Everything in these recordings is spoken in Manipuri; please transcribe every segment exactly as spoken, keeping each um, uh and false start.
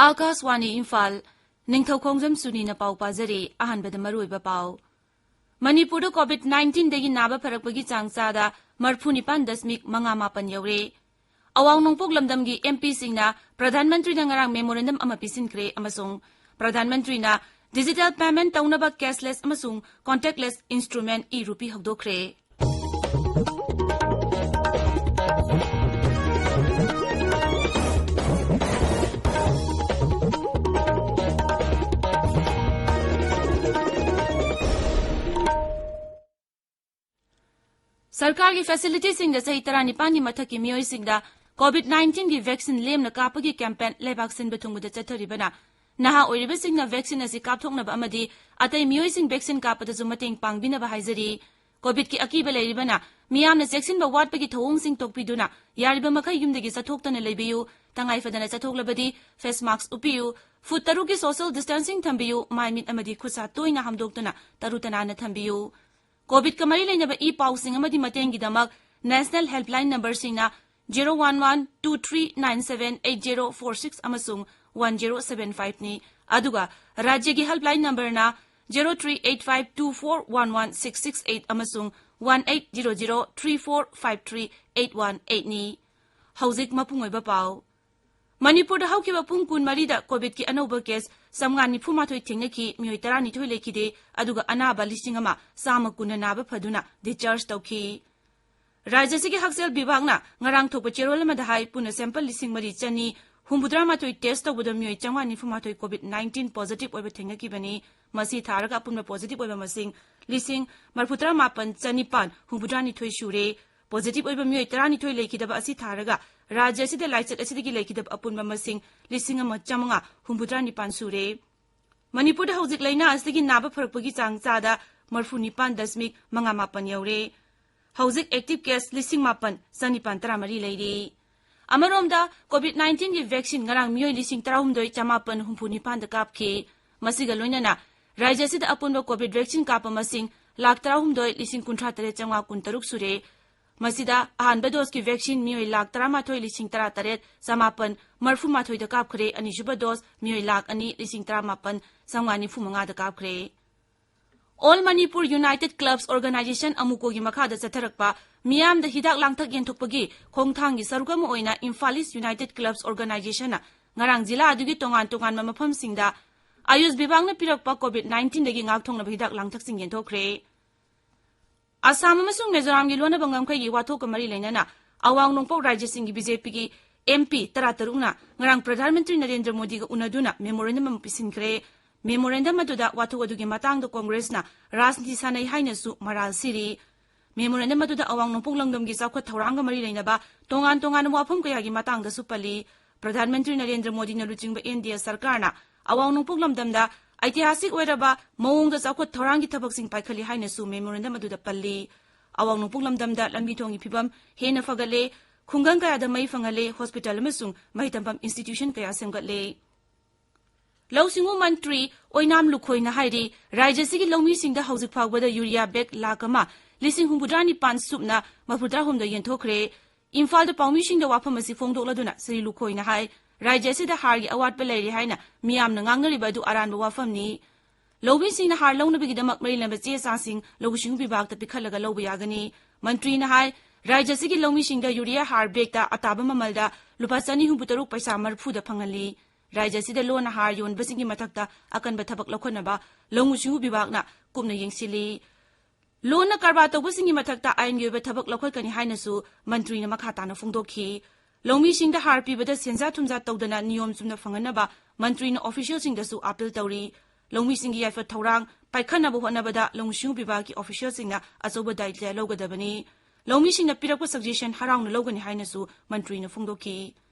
ꯑꯥꯀꯥꯁꯋꯥꯅꯤ ꯏꯝꯐꯥꯜ, ꯅꯤꯡꯊꯧ ꯈꯣꯡꯖꯝ ꯁꯨꯅꯤꯅ ꯄꯥꯎ ꯄꯥꯖꯔꯤ꯫ ꯑꯍꯥꯟꯕꯗ ꯃꯔꯨꯑꯣꯏꯕ ꯄꯥꯎ꯫ ꯃꯅꯤꯄꯨꯔꯗ COVID nineteenꯗꯒꯤ ꯅꯥꯕ ꯐꯔꯛꯄꯒꯤ ꯆꯥꯡ ꯆꯥꯗ ꯃꯔꯤꯐꯨ ꯅꯤꯄꯥꯟ ꯗꯁꯃꯤꯛ ꯃꯉꯥ ꯃꯥꯄꯟ ꯌꯧꯔꯦ꯫ ꯑꯋꯥꯡ ꯅꯣꯡꯄꯣꯛ ꯂꯝꯗꯝꯒꯤ MPꯁꯤꯡꯅ ꯄ꯭ꯔꯙꯥꯟ ꯃꯟꯇ꯭ꯔꯤꯗ ꯉꯔꯥꯡ memorandum ꯑꯃ ꯄꯤꯁꯤꯟꯈ꯭ꯔꯦ ꯑꯃꯁꯨꯡ ꯄ꯭ꯔꯙꯥꯟ ꯃꯟꯇ꯭ꯔꯤꯅ digital payment ꯇꯧꯅꯕ cashless ꯑꯃꯁꯨꯡ contactless instrument e-rupee ꯍꯧꯗꯣꯛꯈ꯭ꯔꯦ꯫ ꯁꯔꯀꯥꯔꯒꯤ facilityꯁꯤꯡꯗ ꯆꯍꯤ ꯇꯔꯥꯅꯤꯄꯥꯟꯒꯤ ꯃꯊꯛꯀꯤ ꯃꯤꯑꯣꯏꯁꯤꯡꯗ COVID nineteenꯒꯤ vaccine ꯂꯦꯝꯅ ꯀꯥꯞꯄꯒꯤ campaign ꯂꯩꯕꯥꯛ ꯁꯤꯟꯕ ꯊꯨꯡꯕꯗ ꯆꯠꯊꯔꯤꯕꯅ ꯅꯍꯥ ꯑꯣꯏꯔꯤꯕꯁꯤꯡꯅ vaccine ꯑꯁꯤ ꯀꯥꯞꯊꯣꯛꯅꯕ ꯑꯃꯗꯤ ꯑꯇꯩ ꯃꯤꯑꯣꯏꯁꯤꯡ vaccine ꯀꯥꯞꯄꯗꯁꯨ ꯃꯇꯦꯡ ꯄꯥꯡꯕꯤꯅꯕ ꯍꯥꯏꯖꯔꯤ꯫ COVIDꯀꯤ ꯑꯀꯤꯕ ꯂꯩꯔꯤꯕꯅ ꯃꯤꯌꯥꯝꯅ ꯆꯦꯛꯁꯤꯟꯕ ꯋꯥꯠꯄꯒꯤ ꯊꯧꯑꯣꯡꯁꯤꯡ ꯇꯣꯛꯄꯤꯗꯨꯅ ꯌꯥꯔꯤꯕ ꯃꯈꯩ ꯌꯨꯝꯗꯒꯤ ꯆꯠꯊꯣꯛꯇꯅ ꯂꯩꯕꯤꯌꯨ꯫ ꯇꯉꯥꯏ ꯐꯗꯅ ꯆꯠꯊꯣꯛꯂꯕꯗꯤ face mask ꯎꯞꯄꯤꯌꯨ꯫ Foot ꯇꯔꯨꯛꯀꯤ social distancing ꯊꯝꯕꯤꯌꯨ꯫ ꯃꯥꯏ ꯃꯤꯠ ꯑꯃꯗꯤ ꯈꯨꯠꯁꯥ ꯇꯣꯏꯅ ꯍꯥꯝꯗꯣꯛꯇꯨꯅ ꯇꯔꯨ ꯇꯅꯥꯟꯅ ꯊꯝꯕꯤꯌꯨ꯫ COVIDꯀ ꯃꯔꯤ ꯂꯩꯅꯕ e-ꯄꯥꯎꯁꯤꯡ ꯑꯃꯗꯤ ꯃꯇꯦꯡꯒꯤꯗꯃꯛ national helpline numberꯁꯤꯡꯅ zero one one two three nine seven eight zero four six ꯑꯃꯁꯨꯡ one zero seven fiveꯅꯤ꯫ ꯑꯗꯨꯒ ꯔꯥꯖ꯭ꯌꯒꯤ helpline numberꯅ zero three eight five two four one one six six eight ꯑꯃꯁꯨꯡ one eight zero zero three four five three eight one eightꯅꯤ꯫ ꯍꯧꯖꯤꯛ ꯃꯄꯨꯡ ꯑꯣꯏꯕ ꯄꯥꯎ꯫ ꯃꯅꯤꯄꯨꯔꯗ ꯍꯧꯈꯤꯕ ꯄꯨꯡ ꯀꯨꯟꯃꯔꯤꯗ COVIDꯀꯤ ꯑꯅꯧꯕ case ꯆꯥꯝꯃꯉꯥ ꯅꯤꯐꯨ ꯃꯥꯊꯣꯏ ꯊꯦꯡꯅꯈꯤ, ꯃꯤꯑꯣꯏ ꯇꯔꯥꯅꯤꯊꯣꯏ ꯂꯩꯈꯤꯗꯦ, ꯑꯗꯨꯒ ꯑꯅꯥꯕ ꯂꯤꯁꯤꯡ ꯑꯃ ꯆꯥꯝꯃ ꯀꯨꯟꯅ ꯅꯥꯕ ꯐꯗꯨꯅ discharge ꯇꯧꯈꯤ꯫ ꯔꯥꯖ꯭ꯌ ꯑꯁꯤꯒꯤ ꯍꯛꯁꯦꯜ ꯕꯤꯚꯥꯒꯅ ꯉꯔꯥꯡ ꯊꯣꯛꯄ ꯆꯦꯔꯣꯜ ꯑꯃꯗ ꯍꯥꯏ, ꯄꯨꯟꯅ sample ꯂꯤꯁꯤꯡ ꯃꯔꯤ ꯆꯅꯤ ꯍꯨꯝꯐꯨꯇꯔꯥ ꯃꯥꯊꯣꯏ test ꯇꯧꯕꯗ ꯃꯤꯑꯣꯏ ꯆꯥꯝꯃꯉꯥ ꯅꯤꯐꯨ ꯃꯥꯊꯣꯏ COVID nineteen positive ꯑꯣꯏꯕ ꯊꯦꯡꯅꯈꯤꯕꯅꯤ꯫ ꯃꯁꯤ ꯊꯥꯔꯒ ꯑꯄꯨꯟꯕ positive ꯑꯣꯏꯕ ꯃꯁꯤꯡ ꯂꯤꯁꯤꯡ ꯃꯔꯤꯐꯨꯇꯔꯥ ꯃꯥꯄꯟ ꯆꯅꯤꯄꯥꯟ ꯍꯨꯝꯐꯨꯇꯔꯥ ꯅꯤꯊꯣꯏ ꯁꯨꯔꯦ꯫ Positive ꯑꯣꯏꯕ ꯃꯤꯑꯣꯏ ꯇꯔꯥꯅꯤꯊꯣꯏ ꯂꯩꯈꯤꯗꯕ ꯑꯁꯤ ꯊꯥꯔꯒ ꯔꯥꯖ꯭ꯌ ꯑꯁꯤꯗ ꯂꯥꯏꯆꯠ ꯑꯁꯤꯗꯒꯤ ꯂꯩꯈꯤꯗꯕ ꯑꯄꯨꯟꯕ ꯃꯁꯤꯡ ꯂꯤꯁꯤꯡ ꯑꯃ ꯆꯥꯝꯃꯉꯥ ꯍꯨꯝꯐꯨꯇꯔꯥ ꯅꯤꯄꯥꯟ ꯁꯨꯔꯦ꯫ ꯃꯅꯤꯄꯨꯔꯗ ꯍꯧꯖꯤꯛ ꯂꯥꯏꯅꯥ ꯑꯁꯤꯗꯒꯤ ꯅꯥꯕ ꯐꯔꯛꯄꯒꯤ ꯆꯥꯡ ꯆꯥꯗ ꯃꯔꯤꯐꯨ ꯅꯤꯄꯥꯟ ꯗꯁꯃꯤꯛ ꯃꯉꯥ ꯃꯥꯄꯟ ꯌꯧꯔꯦ꯫ ꯍꯧꯖꯤꯛ active case ꯂꯤꯁꯤꯡ ꯃꯥꯄꯟ ꯆꯅꯤꯄꯥꯟ ꯇꯔꯥꯃꯔꯤ ꯂꯩꯔꯤ꯫ ꯑꯃꯔꯣꯝꯗ, COVID nineteenꯒꯤ vaccine ꯉꯔꯥꯡ ꯃꯤꯑꯣꯏ ꯂꯤꯁꯤꯡ ꯇꯔꯥꯍꯨꯝꯗꯣꯏ ꯆꯃꯥꯄꯟ ꯍꯨꯝꯐꯨ ꯅꯤꯄꯥꯟꯗ ꯀꯥꯞꯈꯤ꯫ ꯃꯁꯤꯒ ꯂꯣꯏꯅꯅ ꯔꯥꯖ꯭ꯌ ꯑꯁꯤꯗ ꯑꯄꯨꯟꯕ COVID vaccine ꯀꯥꯞꯄ ꯃꯁꯤꯡ ꯂꯥꯈ ꯇꯔꯥꯍꯨꯝꯗꯣꯏ ꯂꯤꯁꯤꯡ ꯀꯨꯟꯊ꯭ꯔꯥ ꯇꯔꯦꯠ ꯆꯥꯝꯃꯉꯥ ꯀꯨꯟꯇꯔꯨꯛ ꯁꯨꯔꯦ꯫ ꯃꯁꯤꯗ ꯑꯍꯥꯟꯕ doseꯀꯤ vaccine ꯃꯤꯑꯣꯏ ꯂꯥꯈ ꯇꯔꯥꯃꯥꯊꯣꯏ ꯂꯤꯁꯤꯡ ꯇꯔꯥ ꯇꯔꯦꯠ ꯆꯃꯥꯄꯟ ꯃꯔꯤꯐꯨ ꯃꯥꯊꯣꯏꯗ ꯀꯥꯞꯈ꯭ꯔꯦ꯫ ꯑꯅꯤꯁꯨꯕ dose ꯃꯤꯑꯣꯏ ꯂꯥꯈ ꯑꯅꯤ ꯂꯤꯁꯤꯡ ꯇꯔꯥꯃꯥꯄꯟ ꯆꯥꯝꯃꯉꯥ ꯅꯤꯐꯨ ꯃꯉꯥꯗ ꯀꯥꯞꯈ꯭ꯔꯦ꯫ All Manipur United Clubs Organisation, ꯑꯃꯨꯀꯣꯒꯤ ꯃꯈꯥꯗ ꯆꯠꯊꯔꯛꯄ ꯃꯤꯌꯥꯝꯗ ꯍꯤꯗꯥꯛ ꯂꯥꯡꯊꯛ ꯌꯦꯟꯊꯣꯛꯄꯒꯤ ꯈꯣꯡꯊꯥꯡꯒꯤ ꯁꯔꯨꯛ ꯑꯃ ꯑꯣꯏꯅ ꯏꯝꯐꯥꯜ ꯏꯁ ꯌꯨꯅꯥꯏꯇꯦꯗ ꯀ꯭ꯂꯕꯁ ꯑꯣꯔꯒꯅꯥꯏꯖꯦꯁꯟꯅ ꯉꯔꯥꯡ ꯖꯤꯂꯥ ꯑꯗꯨꯒꯤ ꯇꯣꯉꯥꯟ ꯇꯣꯉꯥꯟꯕ ꯃꯐꯝꯁꯤꯡꯗ ꯑꯥꯌꯨꯁ ꯕꯤꯚꯥꯒꯅ ꯄꯤꯔꯛꯄ COVID nineteenꯗꯒꯤ ꯉꯥꯛꯊꯣꯛꯅꯕ ꯍꯤꯗꯥꯛ ꯂꯥꯡꯊꯛꯁꯤꯡ ꯌꯦꯟꯊꯣꯛꯈ꯭ꯔꯦ꯫ ꯑꯁꯥꯝ ꯑꯃꯁꯨꯡ ꯃꯤꯖꯣꯔꯥꯝꯒꯤ ꯂꯣꯟꯅꯕ ꯉꯝꯈꯩꯒꯤ ꯋꯥꯊꯣꯛꯀ ꯃꯔꯤ ꯂꯩꯅꯅ ꯑꯋꯥꯡ ꯅꯣꯡꯄꯣꯛ ꯔꯥꯖ꯭ꯌꯁꯤꯡꯒꯤ BJPꯒꯤ MP ꯇꯔꯥꯇꯔꯨꯛꯅ ꯉꯔꯥꯡ ꯄ꯭ꯔꯙꯥꯟ ꯃꯟꯇ꯭ꯔꯤ ꯅꯔꯦꯟꯗ꯭ꯔ ꯃꯣꯗꯤꯒ ꯎꯅꯗꯨꯅ memorandum ꯑꯃ ꯄꯤꯁꯤꯟꯈ꯭ꯔꯦ꯫ Memorandum ꯑꯗꯨꯗ ꯋꯥꯊꯣꯛ ꯑꯗꯨꯒꯤ ꯃꯇꯥꯡꯗ ꯀꯣꯡꯒ꯭ꯔꯦꯁꯅ ꯔꯥꯖꯅꯤꯇꯤ ꯁꯥꯟꯅꯩ ꯍꯥꯏꯅꯁꯨ ꯃꯔꯥꯜ ꯁꯤꯔꯤ꯫ Memorandum ꯑꯗꯨꯗ ꯑꯋꯥꯡ ꯅꯣꯡꯄꯣꯛ ꯂꯝꯗꯝꯒꯤ ꯆꯥꯎꯈꯠ ꯊꯧꯔꯥꯡꯒ ꯃꯔꯤ ꯂꯩꯅꯕ ꯇꯣꯉꯥꯟ ꯇꯣꯉꯥꯟꯕ ꯋꯥꯐꯝ ꯀꯌꯥꯒꯤ ꯃꯇꯥꯡꯗꯁꯨ ꯄꯜꯂꯤ꯫ ꯄ꯭ꯔꯙꯥꯟ ꯃꯟꯇ꯭ꯔꯤ ꯅꯔꯦꯟꯗ꯭ꯔ ꯃꯣꯗꯤꯅ ꯂꯨꯆꯤꯡꯕ NDA ꯁꯔꯀꯥꯔꯅ ꯑꯋꯥꯡ ꯅꯣꯡꯄꯣꯛ ꯂꯝꯗꯝꯗ ꯑꯩꯇꯤꯍꯥꯁꯤꯛ ꯑꯣꯏꯔꯕ ꯃꯑꯣꯡꯗ ꯆꯥꯎꯈꯠ ꯊꯧꯔꯥꯡꯒꯤ ꯊꯕꯛꯁꯤꯡ ꯄꯥꯏꯈꯠꯂꯤ ꯍꯥꯏꯅꯁꯨ memorandum ꯑꯗꯨꯗ ꯄꯜꯂꯤ꯫ ꯑꯋꯥꯡ ꯅꯣꯡꯄꯣꯛ ꯂꯝꯗꯝꯗ ꯂꯝꯕꯤ ꯊꯣꯡꯒꯤ ꯐꯤꯕꯝ ꯍꯦꯟꯅ ꯐꯒꯠꯂꯦ, ꯈꯨꯡꯒꯪ ꯀꯌꯥꯗ ꯃꯩ ꯐꯪꯍꯜꯂꯦ, hospital ꯑꯃꯁꯨꯡ ꯃꯍꯩ ꯇꯝꯐꯝ institution ꯀꯌꯥ ꯁꯦꯝꯒꯠꯂꯦ꯫ ꯂꯧꯎ ꯁꯤꯡꯎ ꯃꯟꯇ꯭ꯔꯤ ꯑꯣꯏꯅꯥꯝ ꯂꯨꯈꯣꯏꯅ ꯍꯥꯏꯔꯤ, ꯔꯥꯖ꯭ꯌ ꯑꯁꯤꯒꯤ ꯂꯧꯃꯤꯁꯤꯡꯗ ꯍꯧꯖꯤꯛ ꯐꯥꯎꯕꯗ ꯌꯨꯔꯤꯌꯥ bag ꯂꯥꯈ ꯑꯃ ꯂꯤꯁꯤꯡ ꯍꯨꯝꯐꯨꯇꯔꯥ ꯅꯤꯄꯥꯟ ꯁꯨꯞꯅ ꯃꯔꯤꯐꯨꯇꯔꯥꯍꯨꯝꯗꯣꯏ ꯌꯦꯟꯊꯣꯛꯈ꯭ꯔꯦ꯫ ꯏꯝꯐꯥꯜꯗ ꯄꯥꯎꯃꯤꯁꯤꯡꯗ ꯋꯥꯐꯝ ꯑꯁꯤ ꯐꯣꯡꯗꯣꯛꯂꯗꯨꯅ ꯁ꯭ꯔꯤ ꯂꯨꯈꯣꯏꯅ ꯍꯥꯏ, ꯔꯥꯖ꯭ꯌ ꯑꯁꯤꯗ ꯍꯥꯔꯒꯤ ꯑꯋꯥꯠꯄ ꯂꯩꯔꯤ ꯍꯥꯏꯅ ꯃꯤꯌꯥꯝꯅ ꯉꯥꯡꯅꯔꯤꯕ ꯑꯗꯨ ꯑꯔꯥꯟꯕ ꯋꯥꯐꯝꯅꯤ꯫ ꯂꯧꯃꯤꯁꯤꯡꯅ ꯍꯥꯔ ꯂꯧꯅꯕꯒꯤꯗꯃꯛ ꯃꯔꯤ ꯂꯩꯅꯕ ꯆꯦ ꯆꯥꯡꯁꯤꯡ ꯂꯧꯎ ꯁꯤꯡꯎ ꯕꯤꯚꯥꯒꯇ ꯄꯤꯈꯠꯂꯒ ꯂꯧꯕ ꯌꯥꯒꯅꯤ꯫ ꯃꯟꯇ꯭ꯔꯤꯅ ꯍꯥꯏ, ꯔꯥꯖ꯭ꯌ ꯑꯁꯤꯒꯤ ꯂꯧꯃꯤꯁꯤꯡꯗ ꯌꯨꯔꯤꯌꯥ ꯍꯥꯔ bagꯇ ꯑꯇꯥꯕ ꯃꯃꯜꯗ ꯂꯨꯄꯥ ꯆꯅꯤ ꯍꯨꯝꯐꯨꯇꯔꯨꯛ ꯄꯩꯁꯥ ꯃꯔꯤꯐꯨꯗ ꯐꯪꯍꯜꯂꯤ꯫ ꯔꯥꯖ꯭ꯌ ꯑꯁꯤꯗ ꯂꯣꯟꯅ ꯍꯥꯔ ꯌꯣꯟꯕꯁꯤꯡꯒꯤ ꯃꯊꯛꯇ ꯑꯀꯟꯕ ꯊꯕꯛ ꯂꯧꯈꯠꯅꯕ ꯂꯧꯎ ꯁꯤꯡꯎ ꯕꯤꯚꯥꯒꯅ ꯀꯨꯞꯅ ꯌꯦꯡꯁꯤꯜꯂꯤ꯫ ꯂꯣꯟꯅ ꯀꯔꯕꯥꯔ ꯇꯧꯕꯁꯤꯡꯒꯤ ꯃꯊꯛꯇ ꯑꯥꯏꯟꯒꯤ ꯑꯣꯏꯕ ꯊꯕꯛ ꯂꯧꯈꯠꯀꯅꯤ ꯍꯥꯏꯅꯁꯨ ꯃꯟꯇ꯭ꯔꯤꯅ ꯃꯈꯥ ꯇꯥꯅ ꯐꯣꯡꯗꯣꯛꯈꯤ꯫ ꯂꯧꯃꯤꯁꯤꯡꯗ ꯍꯥꯔ ꯄꯤꯕꯗ ꯁꯦꯟꯖꯥ ꯊꯨꯝꯖꯥ ꯇꯧꯗꯅ ꯅꯤꯌꯣꯝ ꯆꯨꯝꯅ ꯐꯪꯍꯟꯅꯕ ꯃꯟꯇ꯭ꯔꯤꯅ officialꯁꯤꯡꯗꯁꯨ appeal ꯇꯧꯔꯤ꯫ ꯂꯧꯃꯤꯁꯤꯡꯒꯤ ꯌꯥꯏꯐ ꯊꯧꯔꯥꯡ ꯄꯥꯏꯈꯠꯅꯕ ꯍꯣꯠꯅꯕꯗ ꯂꯧꯎ ꯁꯤꯡꯎ ꯕꯤꯚꯥꯒꯀꯤ officialꯁꯤꯡꯅ ꯑꯆꯧꯕ ꯗꯥꯏꯇ꯭ꯌ ꯂꯧꯒꯗꯕꯅꯤ꯫ ꯂꯧꯃꯤꯁꯤꯡꯅ ꯄꯤꯔꯛꯄ suggestion ꯍꯔꯥꯎꯅ ꯂꯧꯒꯅꯤ ꯍꯥꯏꯅꯁꯨ ꯃꯟꯇ꯭ꯔꯤꯅ ꯐꯣꯡꯗꯣꯛꯈꯤ꯫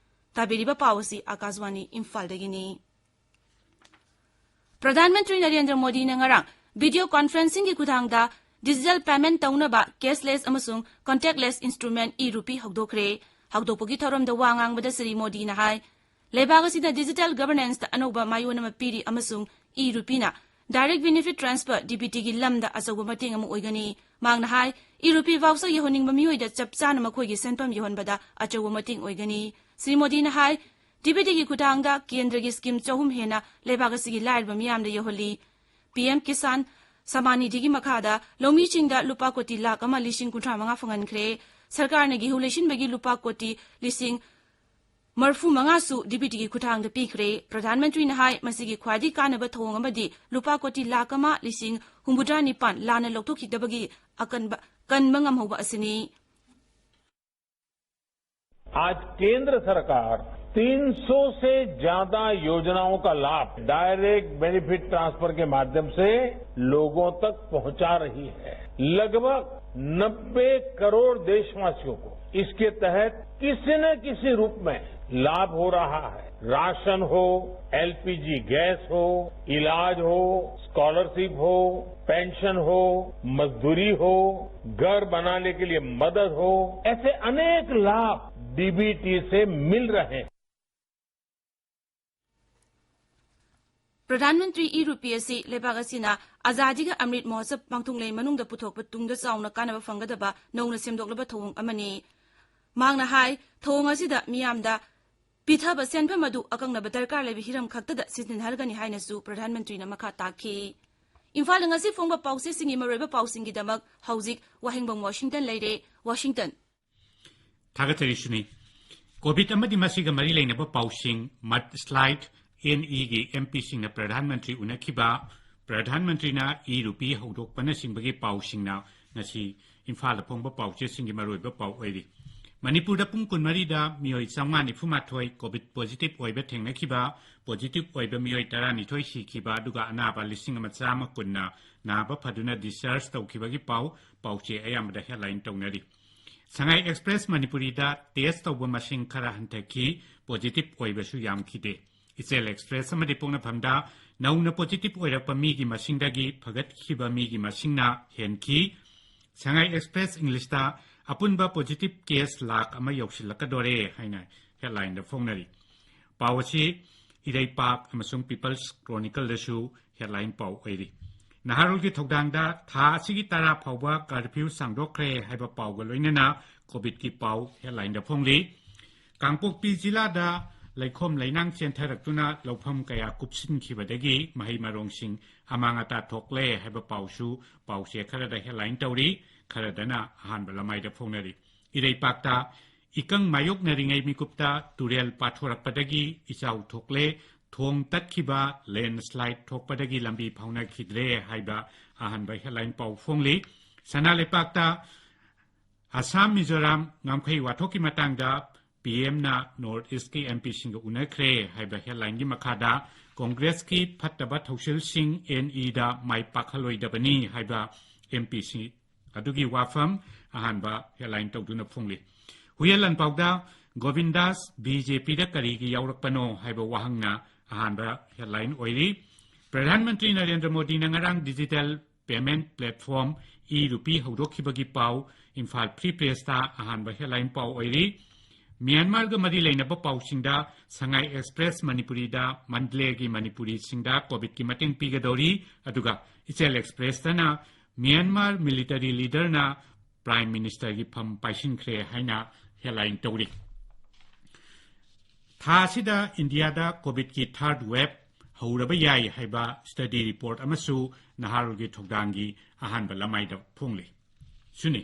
ꯇꯥꯕꯤꯔꯤꯕ ꯄꯥꯎ ꯑꯁꯤ ꯑꯥꯀꯥꯁꯕꯥꯅꯤ ꯏꯝꯐꯥꯜꯗꯒꯤꯅꯤ꯫ ꯄ꯭ꯔꯙꯥꯟ ꯃꯟꯇ꯭ꯔꯤ ꯅꯔꯦꯟꯗ꯭ꯔ ꯃꯣꯗꯤꯅ ꯉꯔꯥꯡ video conferencingꯒꯤ ꯈꯨꯠꯊꯥꯡꯗ digital payment ꯇꯧꯅꯕ cashless ꯑꯃꯁꯨꯡ contactless instrument e-rupee ꯍꯧꯗꯣꯛꯈ꯭ꯔꯦ꯫ ꯍꯧꯗꯣꯛꯄꯒꯤ ꯊꯧꯔꯝꯗ ꯋꯥ ꯉꯥꯡꯕꯗ ꯁ꯭ꯔꯤ ꯃꯣꯗꯤꯅ ꯍꯥꯏ, ꯂꯩꯕꯥꯛ ꯑꯁꯤꯗ digital governance ꯇ ꯑꯅꯧꯕ ꯃꯥꯏꯑꯣꯟ ꯑꯃ ꯄꯤꯔꯤ ꯑꯃꯁꯨꯡ e-rupee ꯅ direct benefit transfer, D B T ꯒꯤ ꯂꯝꯗ ꯑꯆꯧꯕ ꯃꯇꯦꯡ ꯑꯃ ꯑꯣꯏꯒꯅꯤ꯫ ꯃꯍꯥꯛꯅ ꯍꯥꯏ, e-rupee voucher ꯌꯧꯍꯟꯅꯤꯡꯕ ꯃꯤꯑꯣꯏꯗ ꯆꯞ ꯆꯥꯅ ꯃꯈꯣꯏꯒꯤ ꯁꯦꯟꯐꯝ ꯌꯧꯍꯟꯕꯗ ꯑꯆꯧꯕ ꯃꯇꯦꯡ ꯑꯣꯏꯒꯅꯤ꯫ ꯁ꯭ꯔꯤ ꯃꯣꯗꯤꯅ ꯍꯥꯏ, D B T ꯒꯤ ꯈꯨꯠꯊꯥꯡꯗ ꯀꯦꯟꯗ꯭ꯔꯒꯤ scheme ꯆꯍꯨꯝ ꯍꯦꯟꯅ ꯂꯩꯕꯥꯛ ꯑꯁꯤꯒꯤ ꯂꯥꯏꯔꯕ ꯃꯤꯌꯥꯝꯗ ꯌꯧꯍꯜꯂꯤ꯫ P M Kisan Samman Nidhi ꯒꯤ ꯃꯈꯥꯗ ꯂꯧꯃꯤꯁꯤꯡꯗ ꯂꯨꯄꯥ ꯀꯣꯇꯤ ꯂꯥꯈ ꯑꯃ ꯂꯤꯁꯤꯡ ꯀꯨꯟꯊ꯭ꯔꯥ ꯃꯉꯥ ꯐꯪꯍꯟꯈ꯭ꯔꯦ꯫ ꯁꯔꯀꯥꯔꯅ ꯒꯦꯍꯨ ꯂꯩꯁꯤꯟꯕꯒꯤ ꯂꯨꯄꯥ ꯀꯣꯇꯤ ꯂꯤꯁꯤꯡ ꯃꯔꯐꯨ ꯃꯉꯥꯁꯨ D B T ꯒꯤ ꯈꯨꯠꯊꯥꯡꯗ ꯄꯤꯈ꯭ꯔꯦ꯫ ꯄ꯭ꯔꯙꯥꯟ ꯃꯟꯇ꯭ꯔꯤꯅ ꯍꯥꯏ, ꯃꯁꯤꯒꯤ ꯈ꯭ꯋꯥꯏꯗꯒꯤ ꯀꯥꯟꯅꯕ ꯊꯧꯑꯣꯡ ꯑꯃꯗꯤ ꯂꯨꯄꯥ ꯀꯣꯇꯤ ꯂꯥꯈ ꯑꯃ ꯂꯤꯁꯤꯡ ꯍꯨꯝꯐꯨꯇꯔꯥ ꯅꯤꯄꯥꯟ ꯂꯥꯟꯅ ꯂꯧꯊꯣꯛꯈꯤꯗꯕꯒꯤ ꯑꯀꯟꯕ, ꯀꯟꯕ ꯉꯝꯍꯧꯕ ꯑꯁꯤꯅꯤ꯫ आज केंद्र सरकार तीन सौ से ज्यादा योजनाओं का लाभ डायरेक्ट बेनिफिट ट्रांसफर के माध्यम से लोगों तक पहुंचा रही है। लगभग नब्बे करोड़ देशवासियों को इसके तहत किसी न किसी रूप में लाभ हो रहा है। राशन हो, L P G गैस हो, इलाज हो, स्कॉलरशिप हो, पेंशन हो, मजदूरी हो, घर बनाने के लिए मदद हो, ऐसे अनेक लाभ D B T से मिल रहे हैं। ꯄ꯭ꯔꯙꯥꯟ ꯃꯟꯇ꯭ꯔꯤ e-rupee ꯑꯁꯤ ꯂꯩꯕꯥꯛ ꯑꯁꯤꯅ ꯑꯖꯥꯗꯤ ꯀꯥ ꯑꯃ꯭ꯔꯤꯠ ꯃꯍꯣꯠꯁꯕ ꯄꯥꯡꯊꯣꯛꯂꯤꯉꯩ ꯃꯅꯨꯡꯗ ꯄꯨꯊꯣꯛꯄ ꯇꯨꯡꯗ ꯆꯥꯎꯅ ꯀꯥꯟꯅꯕ ꯐꯪꯒꯗꯕ ꯅꯧꯅ ꯁꯦꯝꯗꯣꯛꯂꯕ ꯊꯧꯑꯣꯡ ꯑꯃꯅꯤ꯫ ꯃꯍꯥꯛꯅ ꯍꯥꯏ, ꯊꯧꯑꯣꯡ ꯑꯁꯤꯗ ꯃꯤꯌꯥꯝꯗ ꯄꯤꯊꯕ ꯁꯦꯟꯐꯝ ꯑꯗꯨ ꯑꯀꯛꯅꯕ ꯗꯔꯀꯥꯔ ꯂꯩꯕ ꯍꯤꯔꯝ ꯈꯛꯇꯗ ꯁꯤꯖꯤꯟꯅꯍꯜꯒꯅꯤ ꯍꯥꯏꯅꯁꯨ ꯄ꯭ꯔꯙꯥꯟ ꯃꯟꯇ꯭ꯔꯤꯅ ꯃꯈꯥ ꯇꯥꯈꯤ꯫ ꯏꯝꯐꯥꯜꯗ ꯉꯁꯤ ꯐꯣꯡꯕ ꯄꯥꯎꯆꯦꯁꯤꯡꯒꯤ ꯃꯔꯨꯑꯣꯏꯕ ꯄꯥꯎꯁꯤꯡꯒꯤꯗꯃꯛ ꯍꯧꯖꯤꯛ ꯋꯥꯍꯦꯡꯕꯝ ꯋꯥꯁꯤꯡꯇꯟ ꯂꯩꯔꯦ꯫ ꯋꯥꯁꯤꯡꯇꯟ꯫ ꯊꯥꯒꯠꯆꯔꯤ ꯁꯨꯅꯤ꯫ ꯀꯣꯚꯤꯗ ꯑꯃꯗꯤ ꯃꯁꯤꯒ ꯃꯔꯤ ꯂꯩꯅꯕ ꯄꯥꯎꯁꯤꯡ, mudslide, N E ꯒꯤ M P ꯁꯤꯡꯅ ꯄ꯭ꯔꯙꯥꯟ ꯃꯟꯇ꯭ꯔꯤ ꯎꯅꯈꯤꯕ, ꯄ꯭ꯔꯙꯥꯟ ꯃꯟꯇ꯭ꯔꯤꯅ e-rupee ꯍꯧꯗꯣꯛꯄꯅꯆꯤꯡꯕꯒꯤ ꯄꯥꯎꯁꯤꯡꯅ ꯉꯁꯤ ꯏꯝꯐꯥꯜꯗ ꯐꯣꯡꯕ ꯄꯥꯎꯆꯦꯁꯤꯡꯒꯤ ꯃꯔꯨꯑꯣꯏꯕ ꯄꯥꯎ ꯑꯣꯏꯔꯤ꯫ ꯃꯅꯤꯄꯨꯔꯗ ꯄꯨꯡ ꯀꯨꯟꯃꯔꯤꯗ ꯃꯤꯑꯣꯏ ꯆꯥꯝꯃꯉꯥ ꯅꯤꯐꯨ ꯃꯥꯊꯣꯏ ꯀꯣꯚꯤꯗ ꯄꯣꯖꯤꯇꯤꯚ ꯑꯣꯏꯕ ꯊꯦꯡꯅꯈꯤꯕ, ꯄꯣꯖꯤꯇꯤꯚ ꯑꯣꯏꯕ ꯃꯤꯑꯣꯏ ꯇꯔꯥꯅꯤꯊꯣꯏ ꯁꯤꯈꯤꯕ, ꯑꯗꯨꯒ ꯑꯅꯥꯕ ꯂꯤꯁꯤꯡ ꯑꯃ ꯆꯥꯝꯃ ꯀꯨꯟꯅ ꯅꯥꯕ ꯐꯗꯨꯅ discharge ꯇꯧꯈꯤꯕꯒꯤ ꯄꯥꯎ, ꯄꯥꯎꯆꯦ ꯑꯌꯥꯝꯕꯗ headline ꯇꯧꯅꯔꯤ꯫ ꯁꯉꯥꯏ ꯑꯦꯛꯁꯄ꯭ꯔꯦꯁ ꯃꯅꯤꯄꯨꯔꯤꯗ test ꯇꯧꯕ ꯃꯁꯤꯡ ꯈꯔ ꯍꯟꯊꯈꯤ, ꯄꯣꯖꯤꯇꯤꯚ ꯑꯣꯏꯕꯁꯨ ꯌꯥꯝꯈꯤꯗꯦ꯫ ꯏꯆꯦꯜ ꯑꯦꯛꯁꯄ꯭ꯔꯦꯁ ꯑꯃꯗꯤ ꯄꯣꯛꯅꯐꯝꯗ ꯅꯧꯅ ꯄꯣꯖꯤꯇꯤꯚ ꯑꯣꯏꯔꯛꯄ ꯃꯤꯒꯤ ꯃꯁꯤꯡꯗꯒꯤ ꯐꯒꯠꯈꯤꯕ ꯃꯤꯒꯤ ꯃꯁꯤꯡꯅ ꯍꯦꯟꯈꯤ꯫ ꯁꯉꯥꯏ ꯑꯦꯛꯁꯄ꯭ꯔꯦꯁ ꯏꯪꯂꯤꯁꯇ ꯑꯄꯨꯟꯕ positive case ꯂꯥꯈ ꯑꯃ ꯌꯧꯁꯤꯜꯂꯛꯀꯗꯣꯔꯦ ꯍꯥꯏꯅ headlineꯗ ꯐꯣꯡꯅꯔꯤ꯫ ꯄꯥꯎ ꯑꯁꯤ ꯏꯔꯩꯄꯥꯛ ꯑꯃꯁꯨꯡ People's Chronicleꯗꯁꯨ headline ꯄꯥꯎ ꯑꯣꯏꯔꯤ꯫ ꯅꯍꯥꯔꯣꯜꯒꯤ ꯊꯧꯗꯥꯡꯗ ꯊꯥ ꯑꯁꯤꯒꯤ ꯇꯔꯥ ꯐꯥꯎꯕ curfew ꯁꯥꯡꯗꯣꯛꯈ꯭ꯔꯦ ꯍꯥꯏꯕ ꯄꯥꯎꯒ ꯂꯣꯏꯅꯅ COVIDꯀꯤ ꯄꯥꯎ headlineꯗ ꯐꯣꯡꯂꯤ꯫ ꯀꯥꯡꯄꯣꯛꯄꯤ ꯖꯤꯂꯥꯗ ꯂꯩꯈꯣꯝ ꯂꯩꯅꯥꯡ ꯆꯦꯟꯊꯔꯛꯇꯨꯅ ꯂꯧꯐꯝ ꯀꯌꯥ ꯀꯨꯞꯁꯤꯟꯈꯤꯕꯗꯒꯤ ꯃꯍꯩ ꯃꯔꯣꯡꯁꯤꯡ ꯑꯃꯥꯡ ꯑꯇꯥ ꯊꯣꯛꯂꯦ ꯍꯥꯏꯕ ꯄꯥꯎꯁꯨ ꯄꯥꯎꯆꯦ ꯈꯔꯗ headline ꯇꯧꯔꯤ, ꯈꯔꯗꯅ ꯑꯍꯥꯟꯕ ꯂꯃꯥꯏꯗ ꯐꯣꯡꯅꯔꯤ꯫ ꯏꯔꯩꯄꯥꯛꯇ ꯏꯀꯪ ꯃꯥꯌꯣꯛꯅꯔꯤꯉꯩ ꯃꯤꯀꯨꯞꯇ ꯇꯨꯔꯦꯜ ꯄꯥꯊꯣꯔꯛꯄꯗꯒꯤ ꯏꯆꯥꯎ ꯊꯣꯛꯂꯦ, ꯊꯣꯡ ꯇꯠꯈꯤꯕ, landslide ꯊꯣꯛꯄꯗꯒꯤ ꯂꯝꯕꯤ ꯐꯥꯎꯅꯈꯤꯗ꯭ꯔꯦ ꯍꯥꯏꯕ ꯑꯍꯥꯟꯕ headline ꯄꯥꯎ ꯐꯣꯡꯂꯤ꯫ ꯁꯅꯥ ꯂꯩꯄꯥꯛꯇ ꯑꯁꯥꯝ, ꯃꯤꯖꯣꯔꯥꯝ ꯉꯝꯈꯩ ꯋꯥꯊꯣꯛꯀꯤ ꯃꯇꯥꯡꯗ PMꯅ North Eastꯀꯤ MPꯁꯤꯡꯒ ꯎꯅꯈ꯭ꯔꯦ ꯍꯥꯏꯕ headlineꯒꯤ ꯃꯈꯥꯗ ꯀꯣꯡꯒ꯭ꯔꯦꯁꯀꯤ ꯐꯠꯇꯕ ꯊꯧꯁꯤꯜꯁꯤꯡ NEꯗ ꯃꯥꯏ ꯄꯥꯛꯍꯜꯂꯣꯏꯗꯕꯅꯤ ꯍꯥꯏꯕ MPꯁꯤꯡ ꯑꯗꯨꯒꯤ ꯋꯥꯐꯝ ꯑꯍꯥꯟꯕ headline ꯇꯧꯗꯨꯅ ꯐꯣꯡꯂꯤ꯫ ꯍꯨꯏꯌꯦꯟ ꯂꯥꯟꯄꯥꯎꯗ ꯒꯣꯕꯤꯟꯗꯥꯁ BJPꯗ ꯀꯔꯤꯒꯤ ꯌꯥꯎꯔꯛꯄꯅꯣ ꯍꯥꯏꯕ ꯋꯥꯍꯪꯅ ꯑꯍꯥꯟꯕ headline ꯑꯣꯏꯔꯤ꯫ ꯄ꯭ꯔꯙꯥꯟ ꯃꯟꯇ꯭ꯔꯤ ꯅꯔꯦꯟꯗ꯭ꯔ ꯃꯣꯗꯤꯅ ꯉꯔꯥꯡ digital payment platform e-rupee ꯍꯧꯗꯣꯛꯈꯤꯕꯒꯤ ꯄꯥꯎ ꯏꯝꯐꯥꯜ Free Pressꯇ ꯑꯍꯥꯟꯕ headline ꯄꯥꯎ ꯑꯣꯏꯔꯤ꯫ ꯃ꯭ꯌꯥꯟꯃꯥꯔꯒ ꯃꯔꯤ ꯂꯩꯅꯕ ꯄꯥꯎꯁꯤꯡꯗ ꯁꯉꯥꯏ Express ꯃꯅꯤꯄꯨꯔꯤꯗ ꯃꯟꯗꯂꯦꯒꯤ ꯃꯅꯤꯄꯨꯔꯤꯁꯤꯡꯗ COVIDꯀꯤ ꯃꯇꯦꯡ ꯄꯤꯒꯗꯧꯔꯤ, ꯑꯗꯨꯒ ꯏꯆꯦꯜ Expressꯇꯅ ꯃ꯭ꯌꯥꯟꯃꯥꯔ military leaderꯅ Prime Ministerꯒꯤ ꯐꯝ ꯄꯥꯏꯁꯤꯟꯈ꯭ꯔꯦ ꯍꯥꯏꯅ headline ꯇꯧꯔꯤ꯫ ꯊꯥ ꯑꯁꯤꯗ ꯏꯟꯗꯤꯌꯥꯗ COVIDꯀꯤ third wave ꯍꯧꯔꯕ ꯌꯥꯏ ꯍꯥꯏꯕ study report ꯑꯃꯁꯨ ꯅꯍꯥꯔꯣꯜꯒꯤ ꯊꯧꯗꯥꯡꯒꯤ ꯑꯍꯥꯟꯕ ꯂꯃꯥꯏꯗ ꯐꯣꯡꯂꯤ꯫ ꯁꯨꯅꯤ꯫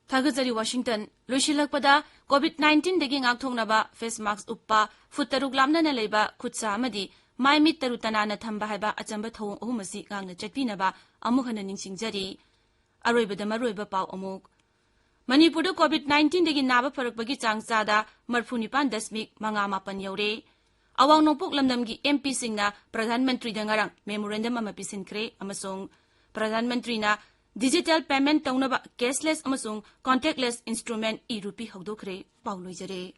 ꯊꯥꯒꯠꯆꯔꯤ ꯋꯥꯁꯤꯡꯇꯟ꯫ ꯂꯣꯏꯁꯤꯜꯂꯛꯄꯗ COVID nineteenꯗꯒꯤ ꯉꯥꯛꯊꯣꯛꯅꯕ face mask ꯎꯞꯄ, ꯐꯨꯠ ꯇꯔꯨꯛ ꯂꯥꯞꯅꯅ ꯂꯩꯕ ꯈꯨꯠꯁꯥ ꯑꯃꯗꯤ ꯃꯥꯏ ꯃꯤꯠ ꯇꯔꯨ ꯇꯅꯥꯟꯅ ꯊꯝꯕ ꯍꯥꯏꯕ ꯑꯆꯝꯕ ꯊꯧꯑꯣꯡ ꯑꯍꯨꯝ ꯑꯁꯤ ꯉꯥꯛꯅ ꯆꯠꯄꯤꯅꯕ ꯑꯃꯨꯛ ꯍꯟꯅ ꯅꯤꯡꯁꯤꯡꯖꯔꯤ꯫ ꯑꯔꯣꯏꯕꯗ ꯃꯔꯨꯑꯣꯏꯕ ꯄꯥꯎ ꯑꯃꯨꯛ꯫ ꯃꯅꯤꯄꯨꯔꯗ COVID nineteenꯗꯒꯤ ꯅꯥꯕ ꯐꯔꯛꯄꯒꯤ ꯆꯥꯡ ꯆꯥꯗ ꯃꯔꯤꯐꯨ ꯅꯤꯄꯥꯟ ꯗꯁꯃꯤꯛ ꯃꯉꯥ ꯃꯥꯄꯟ ꯌꯧꯔꯦ꯫ ꯑꯋꯥꯡ ꯅꯣꯡꯄꯣꯛ ꯂꯝꯗꯝꯒꯤ MPꯁꯤꯡꯅ ꯄ꯭ꯔꯙꯥꯟ ꯃꯟꯇ꯭ꯔꯤꯗ ꯉꯔꯥꯡ memorandum ꯑꯃ ꯄꯤꯁꯤꯟꯈ꯭ꯔꯦ ꯑꯃꯁꯨꯡ ꯄ꯭ꯔꯙꯥꯟ ꯃꯟꯇ꯭ꯔꯤꯅ digital payment ꯇꯧꯅꯕ cashless ꯑꯃꯁꯨꯡ contactless instrument e-rupee ꯍꯧꯗꯣꯛꯈ꯭ꯔꯦ꯫ ꯄꯥꯎ ꯂꯣꯏꯖꯔꯦ꯫